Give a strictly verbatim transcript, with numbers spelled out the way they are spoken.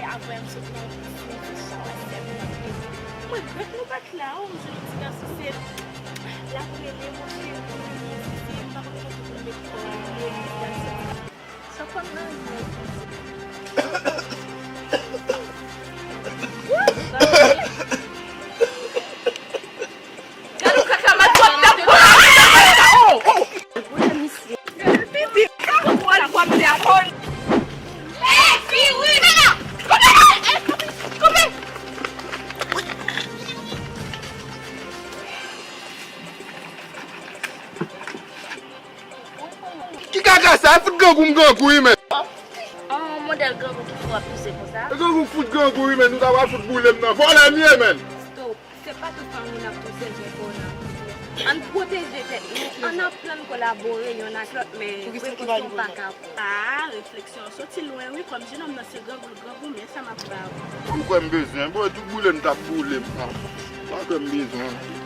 Avè m sot nan yon piscine, se sa w ap fè m nan. Mwen regrèt nou pa t la, o, m jwenn yon ti gason, se l ap rele, monchè, pou li, si se m pa konn kote pou l met kò l, li, li, li, li, sa konn nan. Gade kaka mal kòb la, oh, oh. Gade pitit, sa pou wè la kòb la, oh. Ki kaka sa? Fout grangou m grangou, wi, men. An modèl grangou ki fè w ap touse konsa? E grangou fout grangou, wi, men. Nou ta pral fout boule m nan. Vòlè m ye, men. Stop. Se pa tout fanm moun ap touse, Jeko, nan. Ann pwoteje tèt nou, ann aprann kolabore yonn ak lòt, men prekosyon pa ka. Ah, refleksyon an soti lwen, wi. Kòm jenòm nan se grangou l grangou, men sa m ap ba ou. Ou kwè m bezwen? Bon, tout boule m t ap boule m. Ah, pa kwè m bezwen.